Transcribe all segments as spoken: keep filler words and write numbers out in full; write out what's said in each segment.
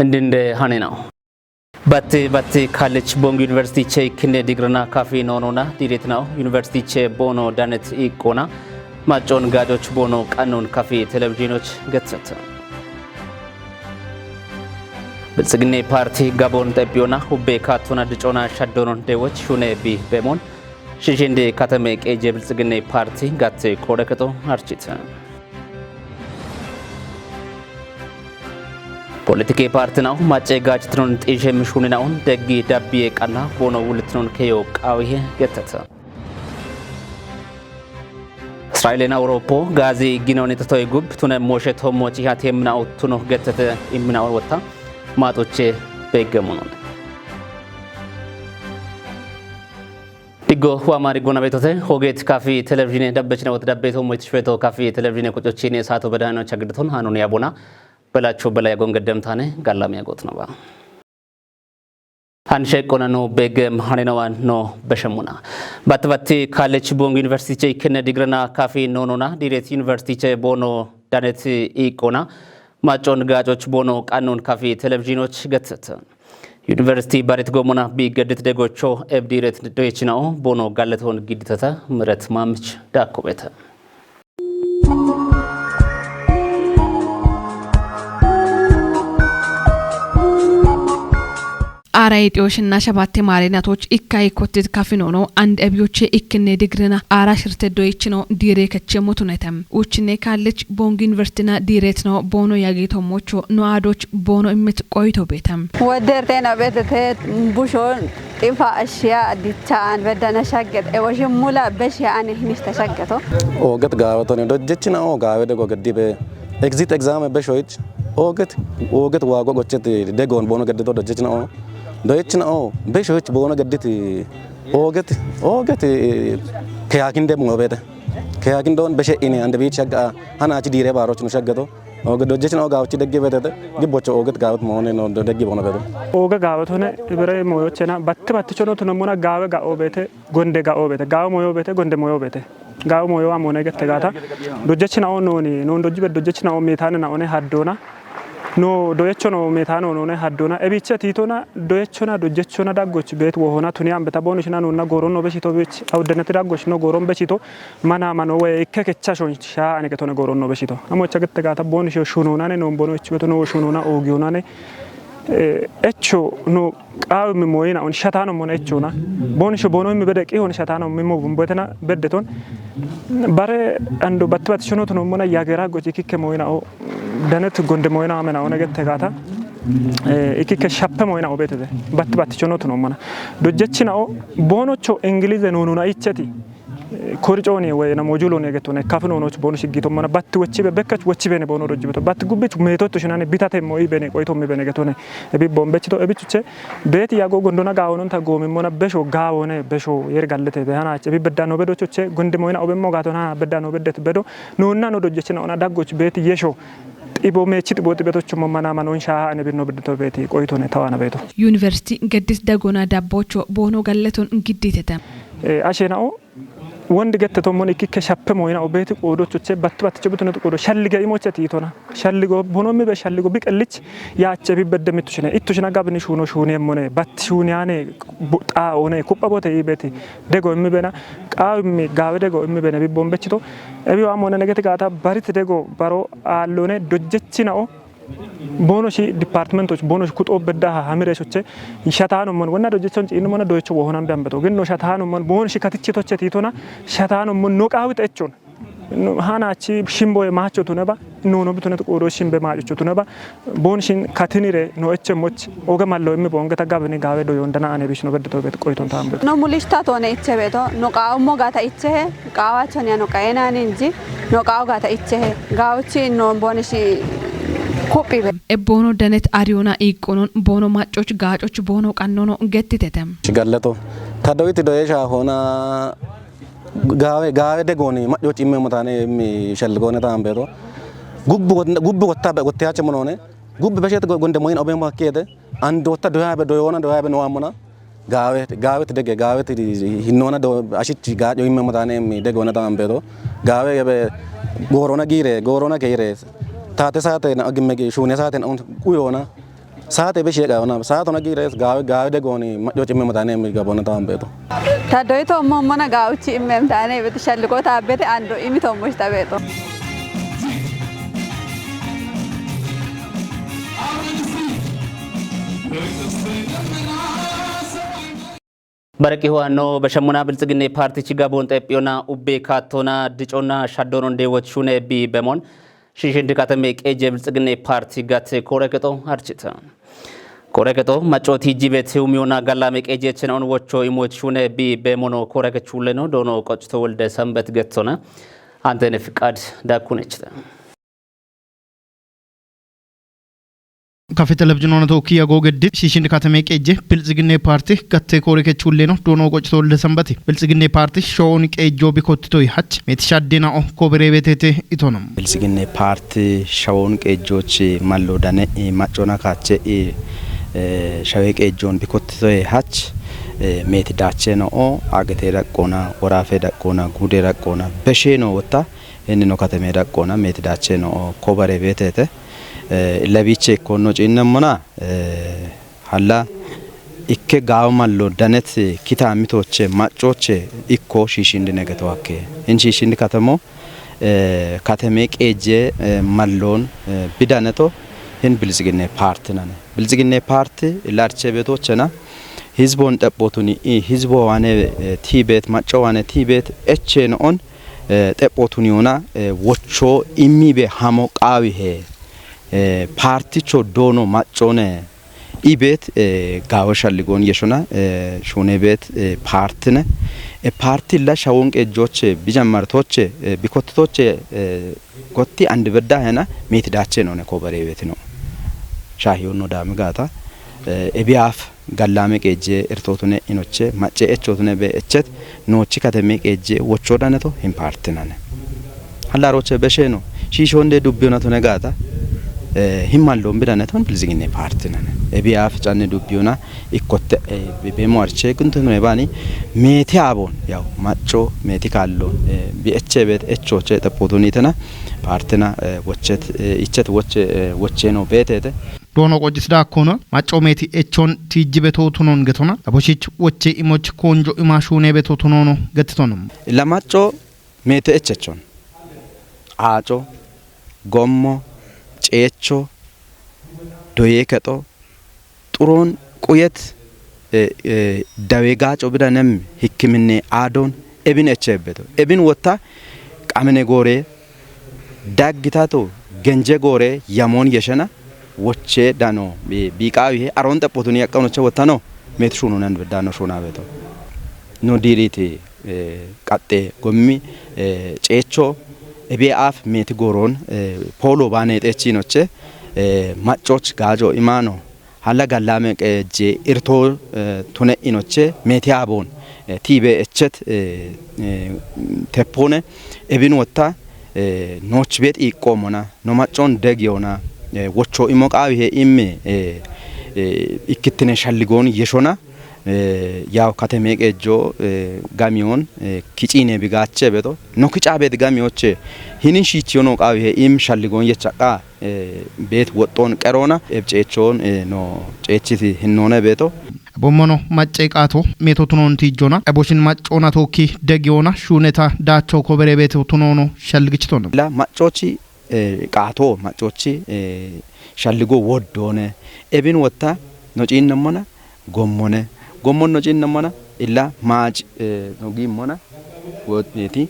Indinde hanenao. Batte batte college Bongi University che kinne digrana kafi nonona diretnao University che bono danet ikona macon gajoch bono qannon kafi televizhinoch getsete. Bilጽግና ፓርቲ ጋቦን ጠቢዮና ሁቤ ካቶና ድጮና ሻዶኖን ደዎች ሹኔ ቢ በሞን ሽሽንዴ ከተሜ ቄጄ ብልጽግና ፓርቲ ጋቴ ኮደከጦ አርቺተ። ፖለቲኬ ፓርትናው ማጨ ጋጭትኖን ጢሼ ምሹንናውን ደጊ ዳብዬ ቀና ቦኖ ውልትኖን ከዮ ቃውሄ ገተተ። እስራኤልን አውሮፖ ጋዚ ጊኖን የተተወይ ጉብ ቱነ ሞሼ ቶሞች ያት የምናው ቱኖ ገተተ የምናው ወታ ማጦቼ በገሙኑን። ዲጎ ዋማሪ ጎና ቤቶተ ሆጌት ካፊ ቴሌቪዥን ደበች ነው። ደቤቶ ሞይት ሽፌቶ ካፊ ቴሌቪዥን ቁጮቺን የሳቶ በዳኖች አግድቶን ሃኑን ያቦና በላቸው በላይ ጎን ገደምታነ ጋላሚ ያጎት ነው። አንሸ ቆነኖ በገም ሃኔነዋን ኖ በሸሙና ባትባቲ ካሌች ቦንግ ዩኒቨርሲቲ ቼ ከነ ዲግረና ካፊ ኖኖና ዲሬት ዩኒቨርሲቲ ቼ ቦኖ ዳኔት ኢቆና ማጮን ጋጮች ቦኖ ቃኖን ካፊ ቴሌቪዥኖች ገትሰተ። ዩኒቨርሲቲ ባሬት ጎሞና ቢገድት ደጎቾ ኤብዲሬት ዶይችናኦ ቦኖ ጋለተውን ግድተተ ምረት ማምች ዳኮቤተ። አራ የጤዎሽና ሸባቴ ማሬናቶች ኢካ የኮትት ካፊኖኖ አንድ እብዮቼ ኢክኔ ድግርና አራ ሽርተ ዶይችኖ ዲሬ ከቼ ሞቱነተም። ኡችኔ ካለች ቦንግ ዩኒቨርሲቲና ዲሬት ነው ቦኖ ያጌቶ ሞቾ ኖአዶች ቦኖ እምት ቆይቶ ቤተም። ወደርቴና ቤተቴ ቡሾን ጢፋ እሽያ ዲቻ አንበዳና ሻገጥ ኤወሽን ሙላ በሽያ አኔ ህንሽ ተሻገቶ። Ooget gaawetone dojjechina oo gaawede gogeddibe exit exam beshoyich ooget ooget waago gocheti degon boono geddito dojjechina oo doyechina oo beshoyich boono gedditi ooget ooget keyakinde moobete keyakindon beshe ine ande biich shagga hanachi diire baaroch no shaggeto. Ooge dojjechina oo gaawchi deggi betete gibbocho ooget gaawet moone no deggi boono beto. Ooge gaawetone ibere mooyochena batti battichono tunomona gaawe ga'o beete. Gonde ga'oobete, ga'o moyoobete, gonde moyoobete. Ga'o moyoowa moone gette gaata. Dojjechina oo nooni, noon dojji be dojjechina oo meetaane na one haddoona. No doyecho no meetaano noone haddoona. Ebiche tiitona doyechona dojjechona daggoch beet wohona tuni ambeta boonu shina noonna goron no bechito bech awdenati daggoch no goron bechito mana mano we ikke kecha shon sha ane getone goron no bechito. Amo echa gette gaata boonu sho shunonane noon bono echu beto no shunona oogiyonane. Eh, echo no Qaawi mi moyina on shatano mona echona. Boni sho bono mi bede qihon shatano mi mo bumbetena bedeton. Bare ando batti batti shono tono mona yagera goji kikke moyina o danet gonde moyina amena one gette gata. Eh, ikikke shappe moyina o betete. Batti batti shono tono mona. Dojjechina o bono cho Ingilize nonuna icheti. Korcooni woy na mojulooni egettoone kafinoonooch boonu shiggitommona batti wochibe bekkach wochibeene boonu dojjibeto batti gubbich meetotto shinane bitate mo'i bene qoytommi bene getone ebi bombechito ebichuche beeti yago gondona gaawononta goomimmona besho gaawone besho yer gallete be hanaach ebi bedda no bedochoche gondi moyina obemmo gaatona bedda no beddet bedo noonna no dojjechina ona daggoch beeti yesho xibo meechi xibo xibetochummo manama non shaaha ane binno beddito beeti qoytone tawana beeto. University Geddis Dagona Dabbocho Bono Galleton Gidditete. Eh, ashenao Wondi gette tommon ikkikke shappe moyina o beeti qoodochoche batti battiche butunet qoodo shallige imoche tiitona. Shalligo bonommi be shalligo biqellich yaache bibbedde mittushine ittushina gabni shuuno shuuneemmone batti shuuniyane bu-, xaa oone kupha bote iibeti dego immi bena qaawu immi gaawe dego immi bene bibbon bechito ebi waa moone negeti gaata barit dego baro aallone dojjechinao Boono shi departmentoch boono shi kuxo bedda ha hamiresoche shatano mon wonna dojechon ci inmona doyecho wohonan bambeto ginno shatano mon boono shi katichitoche titona shatano mon no qawit echon hanachi shimboye macho tuneba nono bitunet qoro shimbe macho tuneba bon shin katinire no eche moch oga mallo immi bonge tagabni gawe do yondana ane bishno beddo to bet qoyton tambe. No mulishta tone iche beto no qawmo gata iche Qaawachon yano qayenaani inji no qaawo gaata ichehe gaawchi no boonishi kuphibe. Ebboono danet ariyona iiqqonon boono maccoch gaacoch boono qannono gettitete. Shigalleto ta doyiti doyesha hona gaawe gaawe degoni maccoch imme mutane mi shelgone tambeto gubbu gubbu gotta be gotte hache monone gubbu beshet gonde moyin obe makkede and gotta doyabe doyona doyabe no amona Gaawete, gaawete dege, gaawete hinnoona do ashichi gaaco himme mataane mi dege ona taambe do. Gaawe gebe goorona giire, goorona keire. Taate saate na gimme gi shune saate na un uyona. Saate be sheeqa ona. Saatona gire gaawe, gaawe de gooni, ma'yo cimme matane mi gabona taambeto. Taddoyito mommona gaawuchi immem taane beti shalliqo taabbete ando imito moshta beeto. Baraqihu anno bashamuna Bilxiginne Paartichi gaboon xephiyona ubbe kaattona diconna shaddonon deewochune bi bemon shiishindi katame qeejje Bilxiginne Paarti gatte koore kexo archita. Koore kexo maccooti jibete umiyona gallame qeejjechena on wocho imochune bi bemono koore kechulleno doono qoccito wolde sanbet gettona. Antene fiqaad dakkunechita. Kafe televizhinoona tookki yagoo geddi shiishindi katame qeejje Bilxiginne Paarti gatte koore kechuulleno doono qoccito wolde sanbati. Bilxiginne Paarti shooni qeejjoo bikottitoyi hach meeti shaddenao kobereebetete itono. Bilxiginne Paarti shawoon qeejjoochi mallo dane i maccona kaache i eh, shawee qeejjoon bikottitoyi hach eh, meeti daache noo agete daqqoona woraafe daqqoona guude daqqoona beshee noo wotta hennino kateme daqqoona meeti daache noo kobare beetete. Lebiche ikkonno ciinnemmona halla ikke gaawo mallo danet kita mitooche maccooche ikko shiishshindine getowakke. Hin shiishshindi katemo kateme qeejje malloon bidaneto hin biltsiginne paarti nane. Biltsiginne paarti larche beetoochena hizboon xephootuni hizbo waane tiibeet macco waane tiibeet echeeno on xephootuni yoona wochoo immiibe hamo qaawihe paarticho doono maccoone ibeet gaawo shalligoon yeshona shuunebeet paartine paartilla shawon qeejjooche bijammartooche bikottitooche gotti andi bedda hena meeti daache noone koobareebetino shaahiyoonno daami gaata ebiyaaf gallaame qeejje irtootune inoche macce echootune be echet noochi kateme qeejje wochoo daneto hin paartinane. Hallaaroche besheeno shiishoonde dubbiyona tune gaata hin malloon bidaneton bilziginne paartinane. Ebiyaaf canne dubbiyona ikkotte beemo arche guntune baani meeti aaboon yaw macco meeti kaalloon bi eche beet echoche xephuutunitena paartina wochet ichet woche wocheeno beetete. Doono qojjisi daakkoona macco meeti echoon tiijji betoo tunoon getona aboshich woche imoch koonjo imaa shuunee betoo tunoono gettitono. Illa macco meete echechon aaco gommo ceecho doyee kexo xuron quyet dawe gaaco bidanem hikkiminne aadon ebin echeebbeto ebin wotta qamine goore daggitato genje goore yamoon yeshena woche dano biiqaawihe aroon xephotuni yaqqanoche wottano meeti shuununan dano shuunaweto no diiriti qaxxe gommi ceecho ebiye aaf meeti gooroon poolo baane xeechinoche maccoch gaajo imaano halla gallaame qeejje irtoo tune'inoche meeti aaboon tiibe echet teppoone ebin wotta nooch beet iiqqoommona no maccoon deg yoona wochoo imo qaawihe imme ikkittine shalligoon yeshona yaw kateme qejjo gamiyon kiciine bigaache beto no kica bet gamiyoche hinin shiichiyo no qaawihe im shalligoon yechaqa bet woxxoon qeroona eb ceechoon no ceechiti hinnoone beto. Bommono macce qaato meto tunoon tiijjona eboshin maccoona tookki degiyoona shuuneta daacho kobere beto tunoono shalligichitono. La maccochi qaato maccochi shalligo woddoone ebin wotta no ciinnammona gommone gommon no ciinnammona illa maac no giimmona woxxeeti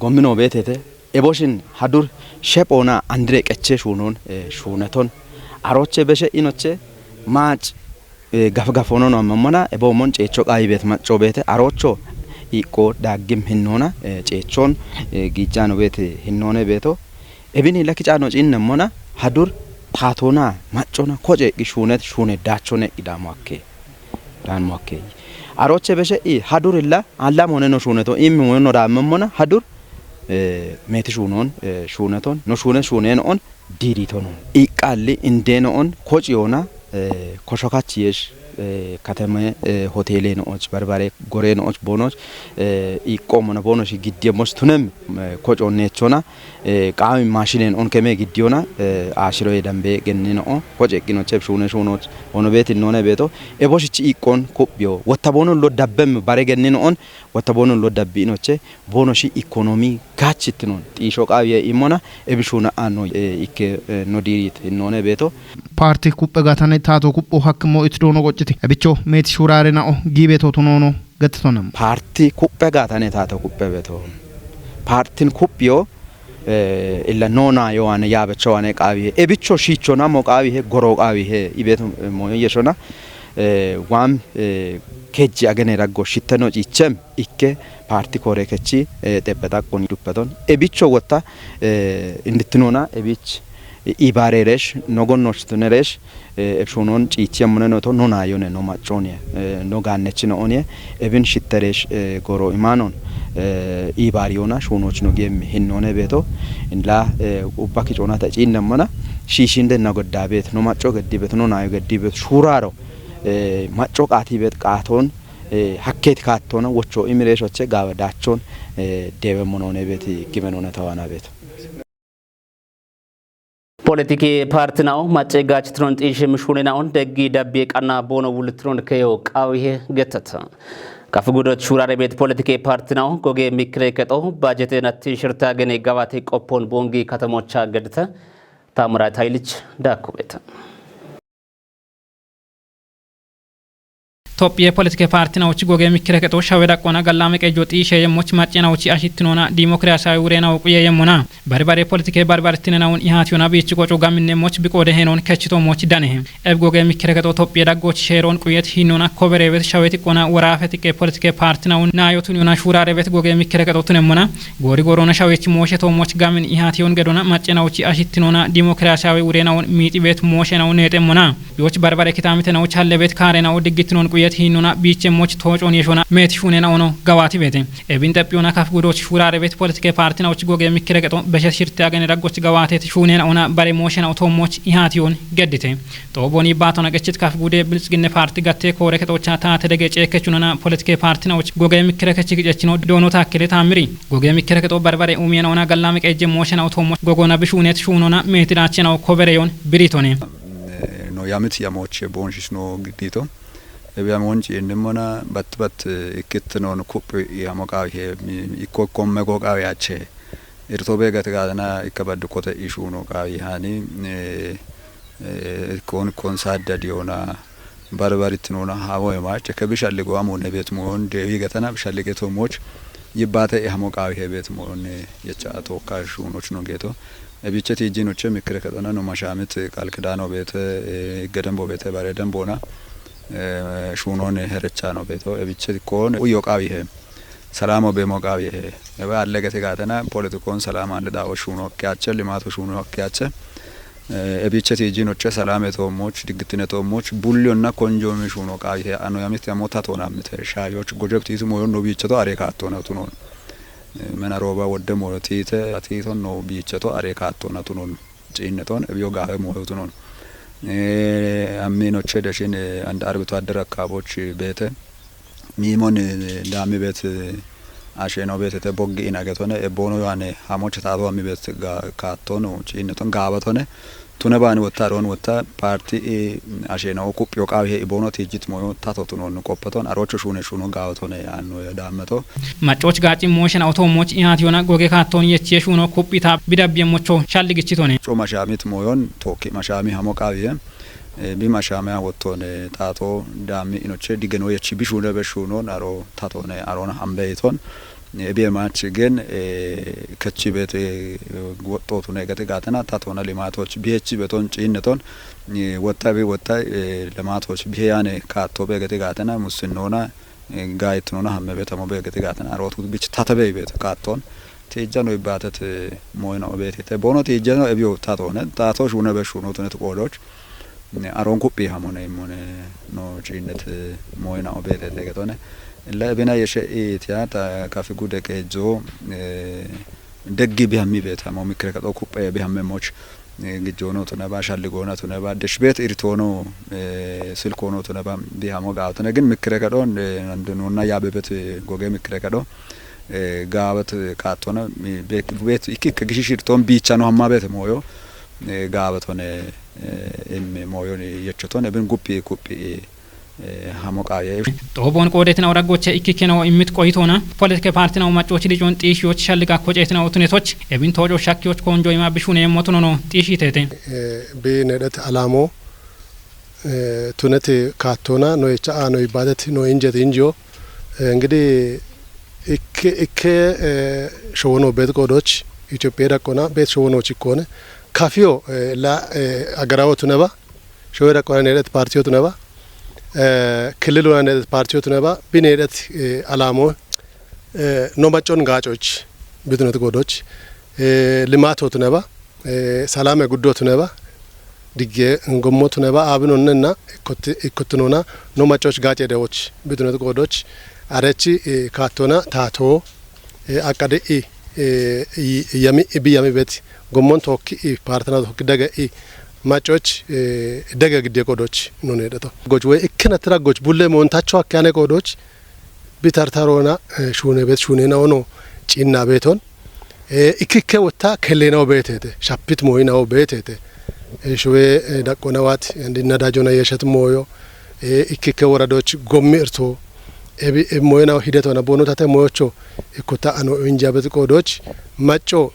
gommino beetete eboshin hadur shephoona andire qeche shuunon shuuneton aroche beshe inoche maac gafgafono no ammamona ebo mon ceecho qayi bet macco bete arocho iqqo daggim hinnona ceechon giijjano bet hinnone beto ebini lakki caano ciinnemmona hadur taatona maccona koce eqqi shuunet shuune daachone eqqi daamo akke daanmo akke aroche beshe i hadur illa alla mone no shuuneto immi mone no daammemmona hadur meeti shuunon shuuneton no shuune shuuneno on diiritono iqqalli indeeno on kociyoona koshokach yeesh eh, kateme, eh, hotele no'och, barbare gore no'och bonoch, eh, iqqo mona bonoch giddiye mos tunem, eh, koco nechona, eh, qawi mashinen on keme giddiyona, eh, ashiro ye dambe genni no'o, koce qinoche shune shunoch, ono beti none beto, e boshichi iqqon kupyo, wotta bonon lo dabbem bare genni no'on, wotta bonon lo dabbi inoche, bonoshi ikonomi gachitnon, xisho qawiye imona, e bishuna ano, eh, ikke, eh, no dirit none beto. Paartii kuphphe gatane taato kuphpho hakkimmo itidoono qocciti. Ebicho meeti shuuraare na'o giibeetootu noono gattitonam. Paartii kuphphe gatane taato kuphphe beeto. Paartiin kuphphiyo, eh, illa noona yowane yaabecho wane qaawihe. Ebicho shiicho namo qaawihe, goro qaawihe. Ibeeto, eh, moyo yeshona. Eh, waam, eh, kejji agene raggo shitteno ciichem ikke paartii koore kechi, eh, xeppe xaqqon duppeton. Ebicho wotta, eh, inditinoona ebich ibareresh, nogon noshtuneresh, eh, ebshonon ciichi amune noto, nona yone, no maccone, eh, no gannechi no onie, ebin shitteresh, eh, goro imanon, eh, ibariyona, shunoch no gem hinnone beto, inla, eh, ubba kiconata ciinne mana, shishinde na godda bet, no macco geddi bet, no nayo geddi bet, shuraro, eh, macco qaati bet qaaton, eh, hakket kaattona, wocho imiresh oche gawa dachon, eh, dewe monone bet, kimenone tawana bet. Politiki paartinaw macce gaachitinon xiishe mishuunenaon deggi dabbi qanna boono wulitinon keyo qaawihe gettata. Kafi gudoch shuurare beet politiki paartinaw goge mikire kexo baajete natti shirta gene gabate qoppon boongi katamocha gedite. Taamiraat Hayilich daakko beeta. Tophiye politike paartinawochi goge mikkire kexo shawe daqqona gallame qejo xiishe yemmoch maccenawochi ashittinona dimokiraasiyawi wurenawo quye yemmona. Bari bare politike bari bartinenawun ihatiyona biichi qoco gaminne moch biqode henon kechito moch danehe. Eb goge mikkire kexo Tophiye daggochi sheeron quyet hinnona koberewet shawe tiqqona worafe tiqqe politike paartinawun nayo tuniyona shuurarebet goge mikkire kexo tunemmona. Gori gorona shawechi mooshe to moch gamin ihatiyon gedona maccenawochi ashittinona dimokiraasiyawi wurenawun miixibet mooshenawun neexemmona. Yoch barbare kitamite nawo challe bet kare nawo diggitnon quyet hinnona biiche moch toocoon yeshona meeti shune nawono gawati bete. Ebin xephiyona kaf gudoch shuurare bet politike paarti nawoch goge mikkire qexo beshe shirte agene daggoch gawate ti shune nawona bare mooshe nawo to moch ihatiyon geddite. Xooboni baatona qechit kaf gude Bilxginne paarti gatte koore kexocha taate dege ceekechunona politike paarti nawoch goge mikkire kechi gicechino doono taakkile taamiri. Goge mikkire kexo barbare umiye nawona gallame qeje mooshe nawo to moch gogona bishunet shuunona meeti daache nawo kobereyon biritone. Eh, no yamit yamoche boonshisno giddito. Ebi yamonchi endemmona bat bat, eh, ikkitnon kuphi yamo qaawihe mi ikko komme go qaawi ache. Irto be gati gaadana ikka baddu kote ishuno qaawi hani, eh, eh, kon, kon sadda diyona bari bari tinona hawo emache ke bishalli go amune bet moon dewi gatana bishalli geto moch yibbate e hamo qaawihe bet moon, eh, yecha toka shunoch no geto. Ebiche tijinoche mikkire kexona no mashamit qal kidano bete, eh, igge dembo bete bare dembona, eh, shunon herecha no beto. Ebiche kon uyo qaawihe. Salamo bemo qaawihe. Ebe alle gete gatena politikon salam ande dawo shuno kiyache, limato shuno kiyache. Eh, ebiche tijinoche salame to moch, diggitine to moch, bulliyonna konjomi shuno qaawihe. Ano yamit yamo tatona mite. Shayoch gojebti isu moyon no biiche to are kattona tunon. Eh, mena rooba wodde moyo tiite, atiito no biicheto are kaattona tunon, ciinneton, ebiyo gaawe moyo tunon. Eh, amminoche deshin, eh, and arbito addar akkaboch beete, miimon, eh, daami beet, eh, asheno beetete boggi inagetone, e boono yoane hamoche taato ammi beet ga-, kaattono, ciinneton gaabatone, Tune baani wotta aroon wotta paarti i ashenawo kuphiyo qaawihe iboono tiijjit moyo tato tunon qophaton arocho shuune shuuno gaawatone yaanno ya daammato. Maccoch gaaci mooshen awto moch ihaat yona goge kaatton yechiye shuuno kuphita bidabbiye mocho shalli gichitone. Co mashaamit moyon tookki mashaami hamo qaawihe, eh, bi mashaame wottone taato daammi inoche digeno yechi bishuune be shuunon aro tatone aroon hambeyiton. Ebiye maach gen, eh, kechi bet, eh, woxxotu ne gati gaatana tatona limaatoch bihechi beton ciinneton, eh, wotta bi wotta, eh, limaatoch bihe yaane kaatto be gati gaatana mussinnona, eh, gaayitnona hamme betamo be gati gaatana arootu bich tate be bet kaatton. Tiijjano ibbaatet, eh, moyna obetite. Bono tiijjano ebiyo tatone. Tato shuune be shuuno tunet qoodoch. Ne aroon kuphi hamone mone no ciinnet, eh, moyna obetete getone. Illa ebina yeshe itiya ta kafi gude qejo, eh, deggi bihammi beta mo mikre kato kuphe bihamme moch. gijjoono tunaba, shalligoona tunaba, deshbeet irtoono, silkoono tunaba, bihamo gaatone, gin mikkire kadho, nandununna yaabebet goge mikkire kadho, gaawet qaattona, beet, ikki, ikki gishish irtoon biichano hamma beete mooyo, gaawetone, imme mooyon yechotone, bin guphi, kuphi, hamo qaaye. Xooboon qoodeetinaw raggoche ikkikkeno immit qoyitoona, politike paartinaw maccochi dicoon xiishiyoch shalliga koceetinaw tunetoch, ebin tooco shakkiyoch koonjo ima bishune motunono xiishitete. Bi nedhet alamo, tuneti kaattoona, noyecha a, noyibbatet, noyinjet injiyo. Ngidi ikke, ikke, showono beet qoodoch, Itophiya daqqona beet showonoch ikkone. Kafiyo, la, agarawo tuneba, showe daqqona nedhet partiyo tuneba. Kililuna nedhet partiyo tuneba, bi nedhet alamo, no maccon gaacoch, bitunet qoodoch, limato tuneba, salame guddo tuneba, digge gommo tuneba, abinonnenna ikkot-, ikkottinona, no maccoch gaace dewoch, bitunet qoodoch, arechi, kattona, tato, aqqade i, yami, bi yami bet, gommon tookki i, partana tookki dage i, maccoch, dage gidde qoodoch, none dato. Goch we ikkena tira goch bulle montacho akkane qoodoch, bi tartarona, shune bet, shune na ono, cinna beton, ikkikke wotta kellena o betete, shapit moyina o betete. Shuwe, daqqona wat, andinna dajona yeshat moyo, ikkikke woradoch gommi irto, ebi, e moyina o hidetona bono tate moyocho, ikkota ano injabet qoodoch, macco,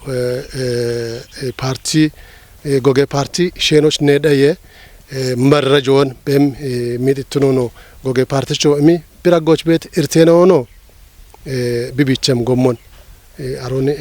parti, goge parti, shenoch ne daye, marrajoon bem, mitittunono, goge particho imi, biraggoch bet irtena ono, bibichem gommon, aron,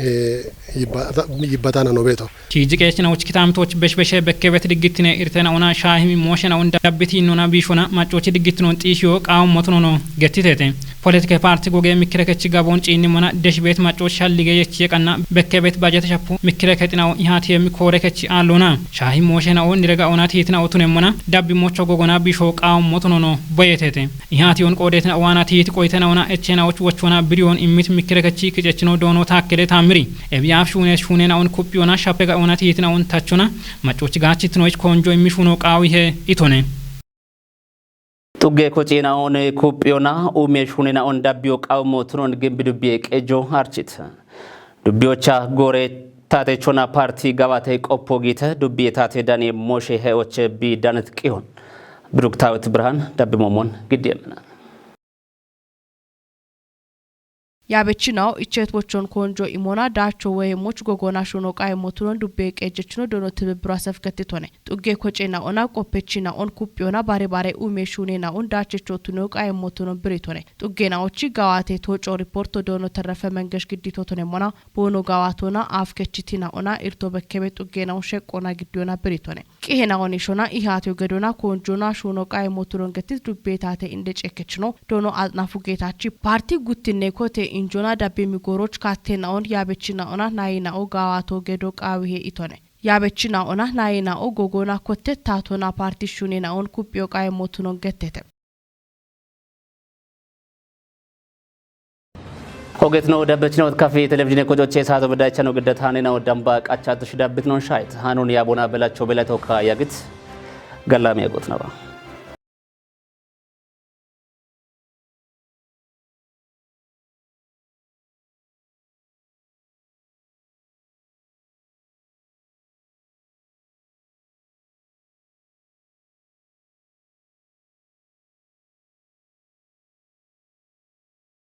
yibbata-, yibbatana no beto. Chiiji qeechinawoch kitaamtoch beshbeshe bekkebet diggittine irtena ona shaahimi mooshena on dabbiti innona biishona maccochi diggittinoon xiishiyo qaawammotunono gettitete. Politike paarti goge mikkire kechi gaboon ciinnimmona deshbeet maccoch shallige yechi yeqanna bekkebet bajete shappu mikkire kexinawo ihaatiyemmi koore kechi aallona. Shaahi mooshena on nirega ona tiitina otunemmona dabbi mocho gogona biisho qaawammotunono boyetete. Ihaatiyon qoodeetina waana tiiti qoytena ona echena och wochona biriyon immit mikkire kechi kicechino doono taakkele taammiri. Ebiyaaf shuune shuunena on kuphiyona shappega ona tiitina on tachona maccochi gaachitinoich koonjo immi shuuno qaawihe itone. Xugge kociina on kuphiyona ume shuunena on dabbiyo qawmo tunon gimbi dubbiye qejo archit. Dubbiyocha gore tate chona parti gabate qoppo gite dubbiye tate dani moshe he oche bi danet qiyon. Biruktaawit Birhaan dabbi momon giddi yemmena. Yaabechinaw ichet wochon koonjo imona daacho weye moch gogona shuno qaye motunon dubbe qejechino dono tibibbura sefketitone. Xugge kocena ona qoppechina on kuppiyona bare bare ume shunena on daachecho tuno qaye motunon biritone. Xuggena ochi gawate toco riporto dono terrefe mengesh gidditotone mona bono gawatona afkechitina ona irto bekkebe xuggena on sheqqona giddiyona biritone. Qihena onishona ihatyo gedona konjona shuno qaye moturon getis dubbetate inde cekechino dono alxnafu geetachi parti guttinne kote injona dabbi migoroch kattena on yaabechina ona nayina o gawato gedo qaawihe itone. Yaabechina ona nayina o gogona kotte tatona parti shunena on kuphiyo qaye motunon gettete. Hogetno dabbechino kafi televizhine kojoche saato bedachano giddatane na odamba qachatu shidabbitnon shait. Hanun yabona belacho belatoka yagit. Gallami yagot naba.